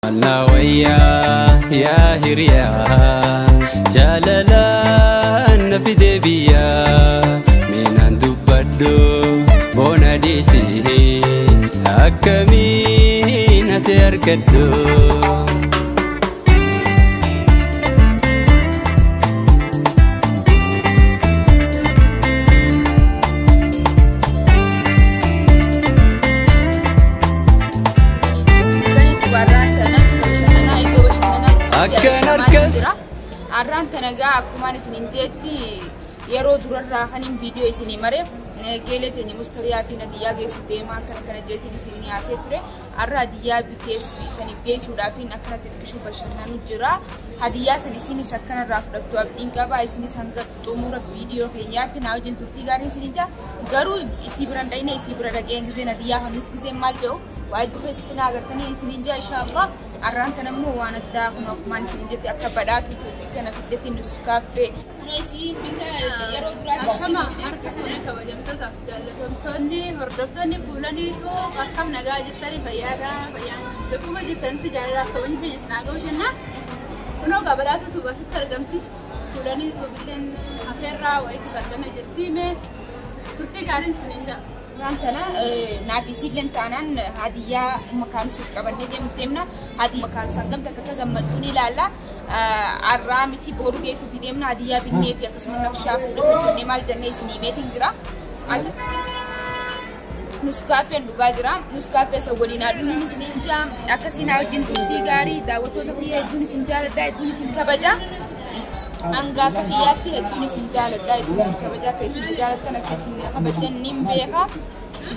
Wayyaa yaa hiriyaa jaalalaan na fide biyyaa meenaan dubbadhu boona dhiisii akkamiin asii argadhu. Akkan harkas. Arraan tana gaa akkumaan isinin jeetti yeroo durarraa kanin viidiyoo isinii mare geelee teenya mustariyaa fi nadiyyaa geessu deemaa akkana kana jeetiin isinii haasee ture. Arra hadiyyaa biteef isaniif geessuudhaaf akkanatti xiqqishuu bashannanu jira. Hadiyyaa san isinis akkanarraa fudhattu abdiin qaba. Isinis hanga xumura viidiyoo keenyaatti naa wajjin turtii gaarii isinin jaa. Garuu isii bira hin dhayne, isii bira dhaqeen giseen hadiyyaa kan nuuf giseen maal jedhu waa hedduu keessatti naa agartanii isinin jaa inshaallah. Arraan tan ammoo waan addaa kun akkumaan isinin jette akka badhaatu tuubii kana fiddetti nus kaaffee. Kun isii bita yeroo duraatti Akkama harka fuune kabajamtootaaf jaallatamtoonni hordoftoonni fuulaniitu akkam nagaa jirtanii fayyaadha fayyaan lubbuma jirtanitti jaalalaaf kabajni keenya isin haa ga'u jenna. Kunoo gaa badhaatu tuuba asitti argamti. Fuulanii tuubilleen afeerraa wayiitu fardana jirti mee turtii gaariin isiniin jaa. Arraan tana naaf isiilleen taanaan hadiyyaa makaanusuuf qabannee deemuuf deemna. Hadiyyaa makaanusu hangam takka akka gammaddu ni ilaalla. Arraa miti boru geessuuf deemna. Hadiyyaa binnee fi akkasuma naqshaa fuula tolfannee maal jennee isinii meetiin jira. Nuskaaffeen dhugaa jira. Nuskaaffee isa waliin aduun isiniin jaa. Akkasiin haa wajjin turtii gaarii daawwattoota kiyya hedduun isin jaaladha hedduun isin kabaja. Hanga akka kiyyaatti hedduun isin jaaladha hedduun isin kabaja akka isin jaalattan akka isin kabajan nin beeka.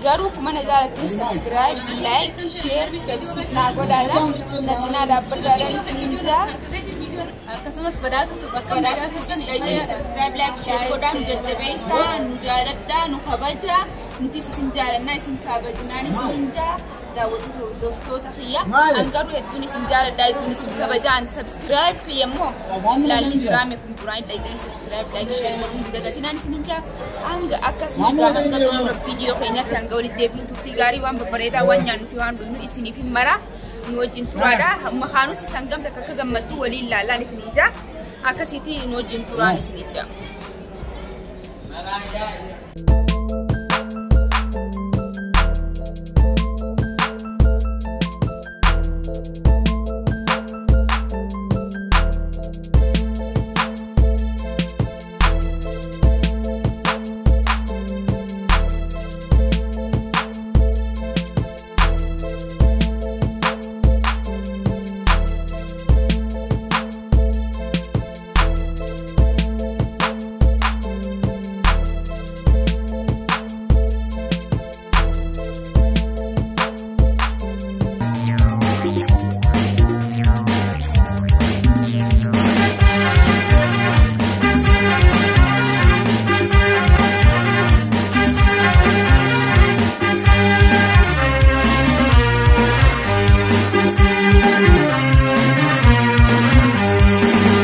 Garuu kuma na jaalattan subscribe, like, share, subscribe naa godhaadha. Na cinaa dhaabbadhaadhaan isiniin jaa. Akkasumas badhaatu tuuba akkam nagaa turtanii fayyaadha. Subscribe, like, share godhaa nu jajjabeessaa, nu jaaladhaa, nu kabajaa. Nutis isin jaalannaa isin kabajnaan isin jaa. Daawwattoota hordoftoota kiyya. An garuu hedduun isin jaaladhaa hedduun isin kabajaa. An subscribe kiyya immoo laalli jiraame kun duraan dhaqxanii subscribe, like, share godhuu hin dagatinaan isin jaa. Hanga akkasuma gaafa hanga xumura viidiyoo keenyatti hanga walitti deebinu turtii gaarii waan babbareedaa waan nyaannu fi waan dhugnu isiniif hin mara. Nu wajjin turaadha. Makaanus isan gamta akka gammaddu waliin laallaan isin jaa. Akkasitti nu wajjin turaan isin jaa.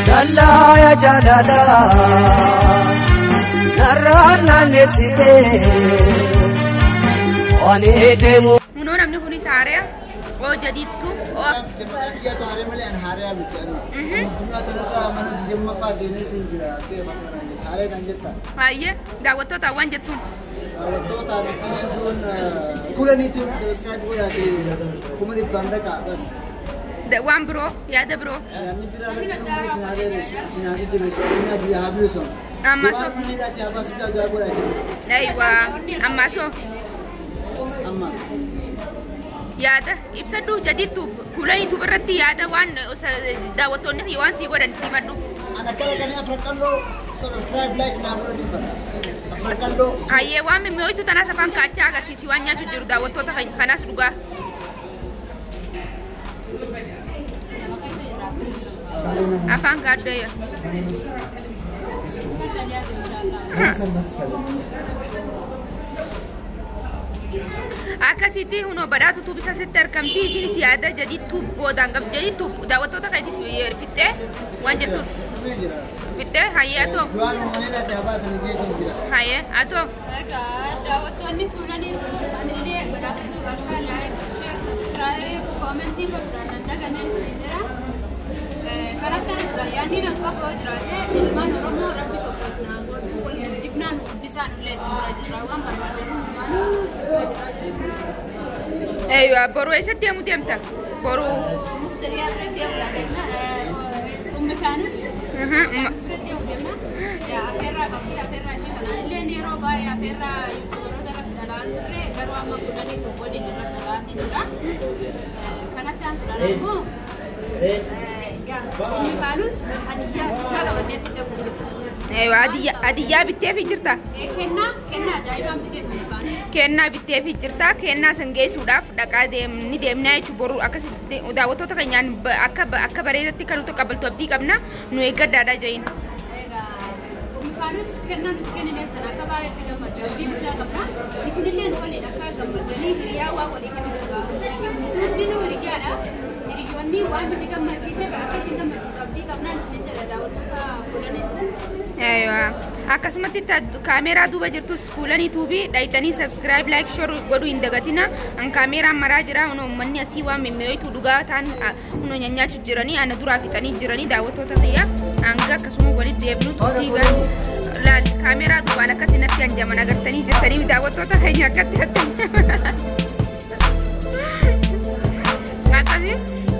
Dallaa jaalala narraan naanneessitee waan deemu. Kunoo namni kunis haarea oo jadiittu oo baay'ee daawwattoota waan jettuun. Waan biroo yaada biroo. Amma so. Aywa amma so. Yaada ibsadhu jadiittu kuulaniitu irratti yaada waan daawwattoonni fi waan sii godhan itti himadhu. Ayyee waan mimmi'ooytu tanaas afaan kaachaa agarsiisi waan nyaachuu jiru daawwattoota kanaas dhugaa. Afaan kaaddoya. Akkasitti hunoo badhaatu tuubisa sitti argamti isinis yaada jadiittuu boodaan qabdi jadiittuu daawwattoota keetiif fixxee waan jettuun fixxee hayyee atoo hayyee atoo. Egaa daawwattoonni fuulaniitu anillee badhaatu tuuba akka like, share, subscribe, koomentii godhuudhaan nan daganneen Yaanni nan qabu yoo jiraate ilmaan Oromoo Rabbi tokko isin haa godhu. Wal guddifnaan guddisaan illee isin bira jira. Waan barbaadan hundumaanuu isin bira jira jechuudha. Eeywa, boru eessatti deemuu deemta? Boru. Mustariyaa bira deemuudha deemna. Ummi Kaanus. Kaanus bira deemu deemna. Afeerraa qabdi, afeerraa ishee kanaan illee yeroo baay'ee afeerraa yuutuubaroota irratti dhala'an turre, garuu amma kudhanii tokko waliin irra dhala'aatiin jira. Kanatti aansuudhaan ammoo Ummi Kaanus hadiyyaa guddaa qabannee fidda jirti. Eeywa, hadiyyaa bitteefii jirta? Kennaa ajaa'ibaan biteef Ummi Kaanus. Kennaa bitteefii jirta. Kennaa san geessuudhaaf dhaqaa ni deemnaa jechuudha. Boru akkasitti daawwattoota keenyaan akka bareedatti kan nuti qabaltu abdii qabna. Nu eeggaddaadha jayin. Egaa Ummi Kaanus kennaa nuti kennineef tan akka baay'eetti gammaddu abdii guddaa qabna. Isinillee nu waliin akka gammaddanii hiriyaa waa walii kennitu gaafa nuti hundinuu hiriyaadha. Hiriyoonni waan nuti gammachiise akka isin gammachiisu abdii qabnaan isinin jedha daawwattoota godhaniitu. Eeywa. Akkasumatti kaameeraa duuba jirtus Kuulanii Tuubii dhayitanii subscribe, like, share godhuu hin dagatina. An kaameeraan maraa jira. Kunoo uummanni asii waan mimmi'ooytu dhugaa ta'an kunoo nyaanyaachuu jiranii ana duraa fixanii jiranii daawwattoota kiyya. Hanga akkasuma walitti deebinu turtii garuu laal kaameeraa duubaan akkatti natti hanjaman agartanii jirtanii daawwattoota keenya akkatti natti hanjaman. Akkasii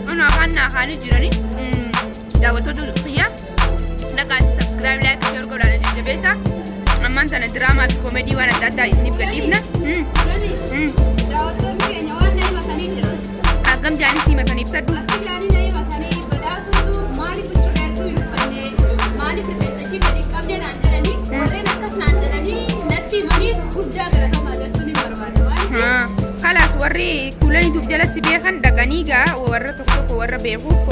kunoo afaan naa kaanii jiranii daawwattoota kiyya. Dhaqaati subscribe, like, share godhaa jajjabeessa. Ammaan tana diraamaa fi koomedii waan adda addaa isiniif gadhiifna. Kulanii daawwattoonni keenya waan na himatanii jiran. Akkam jaanis himatanii ibsadhu. Akka jaanii na himatanii badhaatuutu maaliif huccuu dheertuu hin uffanne, maaliif rifeensa ishii gadi hin qabne naan jedhanii, warreen akkas naan jedhanii natti himaniif guddaa galatamaa jechuun hin barbaade. Maaliif Kalaas warri Kuulanii Tuub jalatti beekan dhaqanii gaa warra tokko tokko warra beekuuf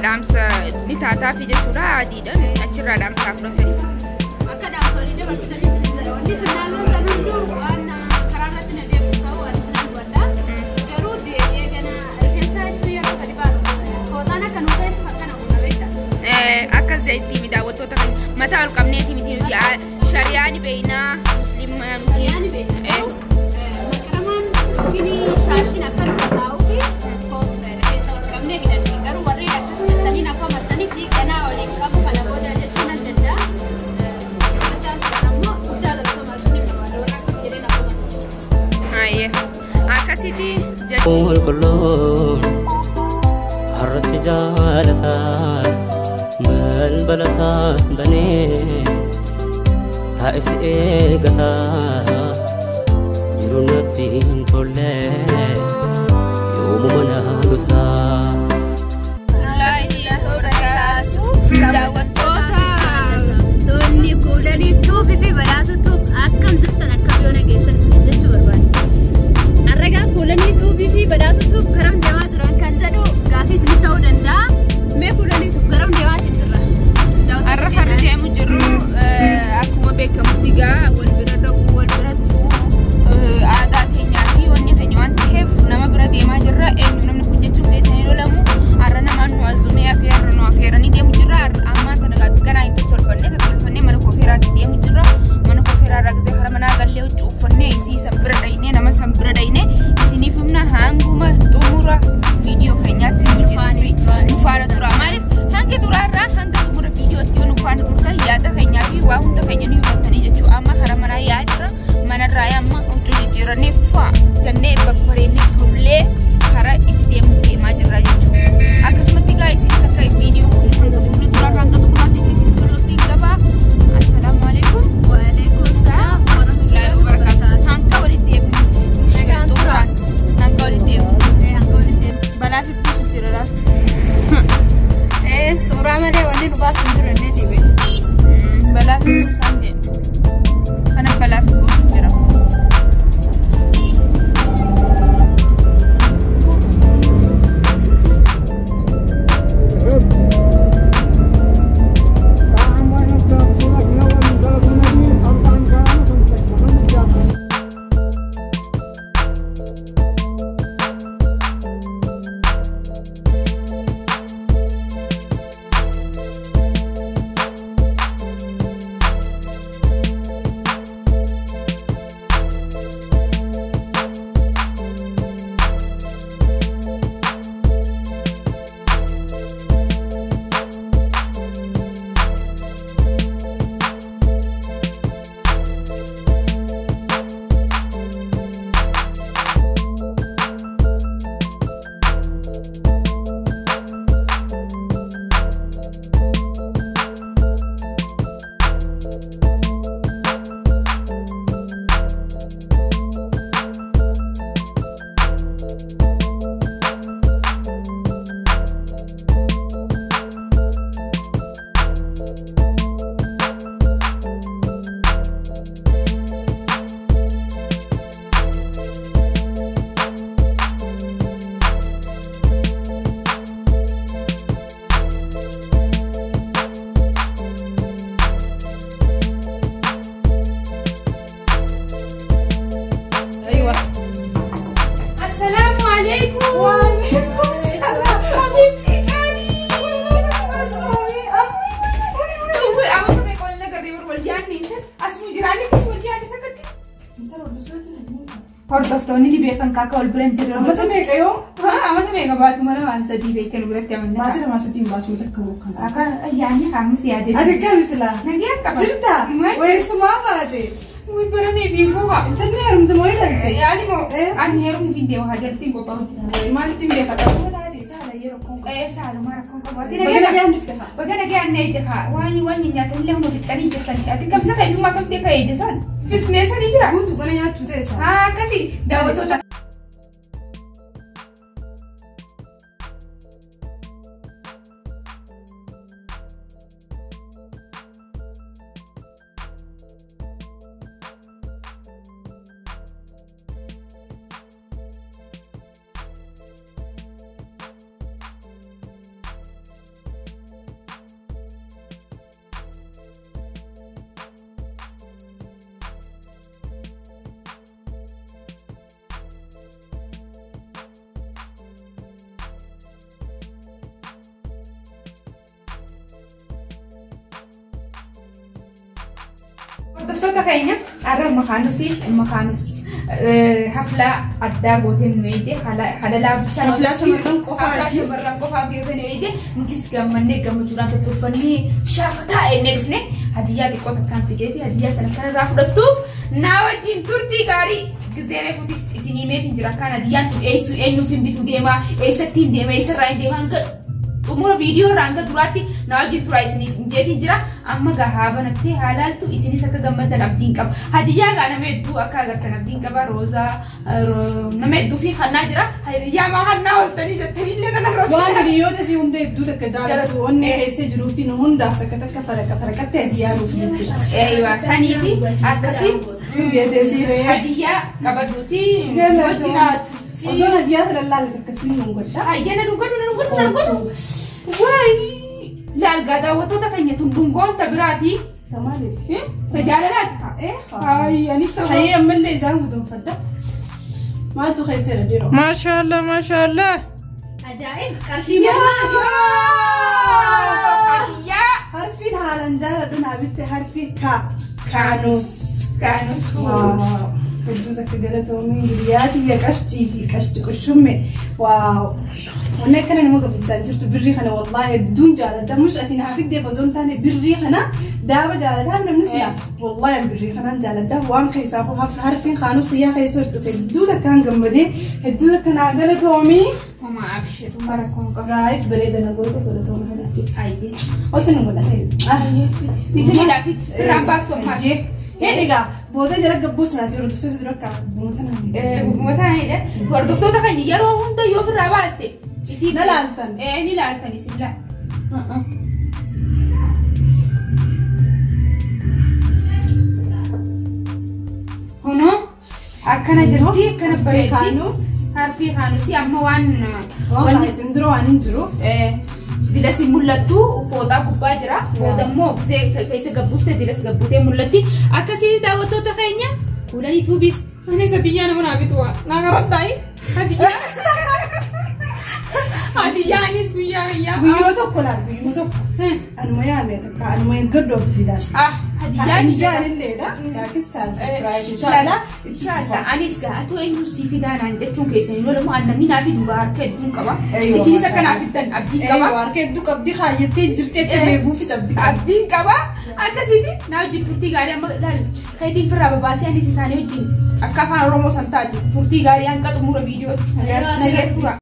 dhaamsa ni taataafi jechuudha, adiidhaan achirraa dhaamsaa fudhatanii. Akka dhaamsolii dabarsitanii isin jedha. Wanni isin naannoon san hunduu waan karaa irratti na deebisu ta'uu ani isinan hubadha. Garuu deebi'ee gana rifeensa jechuun yeroo gadi baanu fooxaan akka nu feesu akkana humna beekta. Akkas jetti daawwattoota kan mataa ol qabneeti miti, nuti shari'aa ni beeknaa, musliimaa nuti. Shari'aa ni beekna. Garuu makaramaan yookiin shaashiin akka nu taa'uu fi rifeensa ol qabnee hidhanne, garuu warreen akkas jettanii na komattanis ganaa waliin qabu kana booda jechuu nan danda'a. Machaan sun ammoo guddaa galatoomaa isin barbaada warra akkas jedhee na komatu. Hayyee. Akkasitti Qulqulluun har'a si jaalata, balbala isaa banee taa'e si eegata, jiru natti hin tolle, yoomuma na dhufta. Daawwattoota. Toonni Kuulanii Tuubii fi Badhaatu Tuub, akkam jirtan, akkam yoo geessan isin jechuu barbaade. Harragaa Kuulanii Tuubii fi Badhaatu Tuub karam deemaa jiran kan jedhu gaafii isin ta'uu danda'a. Mee Kuulanii Tuub, garam deemaatiin jirra? Har'a kan deemu jirru akkuma beekamutti gaa wal bira dhaquu, wal bira dhufuu aadaa keenyaa fi wanni keenya waan ta'eef nama bira deemaa jirra. Eenyu namni kun jechuun keessanii lolamu, har'a namaan nu azumee afeerra nu afeeranii deemu jirra. Ammaa kana ganaa hin tottolfanne tottolfannee mana koofeeraatti deemu jirra. Mana koofeeraa irraa gisee kara manaa gallee huccuu uffannee isii san bira dhaynee, nama san bira dhaynee isiniif humna hanguma xumura viidiyoo keenyaatti nu nu faana tura. Maaliif hanga duraarraa hanga xumura viidiyootti yoo nu faana turtan yaada keenyaa fi waa hunda keenya ni hubattanii jechuudha. Amma kara manaa yaa jira. Manarraa amma huccuu jijjiirannee faa jennee babbareennee tollee karaa itti deemu deemaa jirra jechuudha. Akkasumatti gaa isinis akka viidiyoo kun hanga fuula duraarraa hanga xumuraatti keessatti tolutti qaba. Assalaamu alaikum. Waalaikum salaam warahmatullahi wabarakatuh. Hanga walitti deebinutti. Nagaan tura. Hanga walitti deebinutti. Hanga walitti deebinutti. Balaa fi buusu jira laata. Suuraa malee wanni nu baasu hin jiru illee dibe. Balaa fi buusaan jedhu. Kana balaa fi buusu jira. Hordoftoonni ni beekan kaaka wal bira hin jirre. Amata meeqa yoo? Amata meeqa baatu mala waan sadii beekan biratti amanna. Baati lamaa sadiin baatu takka mukkana. Akka ayyaanni kaamus yaadee. Ati akkami silaa? Nagaa qaba. Jirtaa? Weessumaa baate? Wai baranee fi fuufa. Intalli heerumte moo hidhalte? Yaani moo ani heerumuu fi deemu hajaltiin qophaa'u jira. Maalitti hin beekata? Saaluma rakkoon qabu. Ati Baga nagaan dhufte haa. Baga nagaan na ije haa. Waan waan nyaatan illee hunda fixanii jirtani. Ati kamsa keessummaa kamtee ka'ee ije isaan? Fitnee sanii jira. Guutuu kana nyaachuu ta'e isaa. Haa akkasii daawwattoota. Hordoftoota keenya har'a makaanus haflaa addaa gootee nu eeyite halalaa bichaa Haflaa shamarran qofaati. Haflaa shamarran qofaa gootee nu eeyite nutis gammannee gammachuudhaan tottolfannee shaafataa ennee dhufne hadiyyaa xiqqoo takkaan fidee fi hadiyyaa sana kanarraa fudhattuuf naa wajjin turtii gaarii gizeeree fuutis isinii meetiin jira akkaan hadiyyaan tun eessuu eenyuuf hin bitu deemaa eessatti hin deema eessarraa hin deema hanga xumura viidiyoo irraa hanga duraatti na wajjin turaa isinii jeetiin jira amma gahaa banattee haalaaltu isinis akka gammaddan abdiin qaba hadiyyaa gaa nama hedduu akka agartan abdiin qaba roozaa nama hedduu fi hannaa jira hadiyyaa maa hannaa ooltanii jettanii illee nana roozaa. Waan hiriyoota isii hunda hedduu takka jaalatu onnee keessa jiruu fi nu hundaaf takka takka faraqa faraqatti hadiyyaa nuuf jirti. Eeywa sanii fi akkasii Geetee sii ree. hadiyyaa qabadhuuti wajjin haatu. Osoon hadiyyaa sana laalle takka siin nun godha. Ayyana dhungadhu dhungadhu dhungadhu. Wayi laalgaa daawwattoota keenya tun dhungoon biraati. Samaaliiti. Tajaalalaati. Eh. Anis ta'uu. Hayyee ammallee ijaan guduunfadha. Maaltu keessa jira dhiiroo? Maashaallah maashaallah. Ajaa'ib Qarshii Hadiyyaa. Harfiin haalaan jaaladhu naa bitte harfii ka. Kaanus. Kaanus. Waaw. Hedduu takka galatoomii hiriyaa tiyya qashtii fi qashti qushumme. Waaw. Wanni akkana nama gammachiisaa jirtu birrii kana wallaahi hedduun jaaladha. Mush ati naa fiddeef osoo hin taane birrii kana daaba jaalataa namni silaa. Wallaahi birrii kanaan jaaladha. Waan keessaa qofaaf harfiin kaanus xiyyaa keessa jirtu hedduu takkaan gammadee hedduu takka naa galatoomii. Mama abshir rakkoon qaba. Raayis bareeda na goote galatoomii kanatti. Ayyee. Osoo nu godhatee. Siifini laafii sirraan baastu ammaas. Egaa booda jala gabbuus naati hordoftoota dura akka bu'uuma sanaa. Uummata ta'anidha. Hordoftoota keenya yeroo hunda yoo ofirraa baaste. Isin Na laaltan. Ni laaltan isin laal. Kunoo akkana jirti akkana bareeddi. Kaanus. Harfii kaanusii amma waan Waan isin dura waan hin jiruuf. Dilas hin mul'attu fooxaa gubbaa jira. Booda immoo keessa gabbuuste dilas gabbuutee mul'atti. Akkasii daawwattoota keenya kuulanii tuubis. Ani hadiyyaa nama naa bitu waa. Naa garadhaayi. Hadiyyaa. Hadiyyaanis guyyaa guyyaa. Guyyoo tokko laal guyyoo tokko. Anuma yaame takka anuma eeggadhu abdiidhaan. Ah hadiyyaa Hin kiyya. jaalilleedha. Yaakin saarpiraayis inshaallah. Inshaallah anis gaa eenyu si fidaanaan jechuun keessan hin oolamu namni naa fi duuba harka hedduun qaba. Eeyyoo, Isinis akka naa fiddan abdiin qaba. Harka hedduu qabdi kaayyattee jirti akka deebi'uufis abdii qaba. Abdiin qaba. Akkasiiti naa wajjin turtii gaarii amma laal keetiin firraa babaasee anis isaanii wajjin akka afaan Oromoo san taati turtii gaarii hanga xumura viidiyootti. Nagee tura.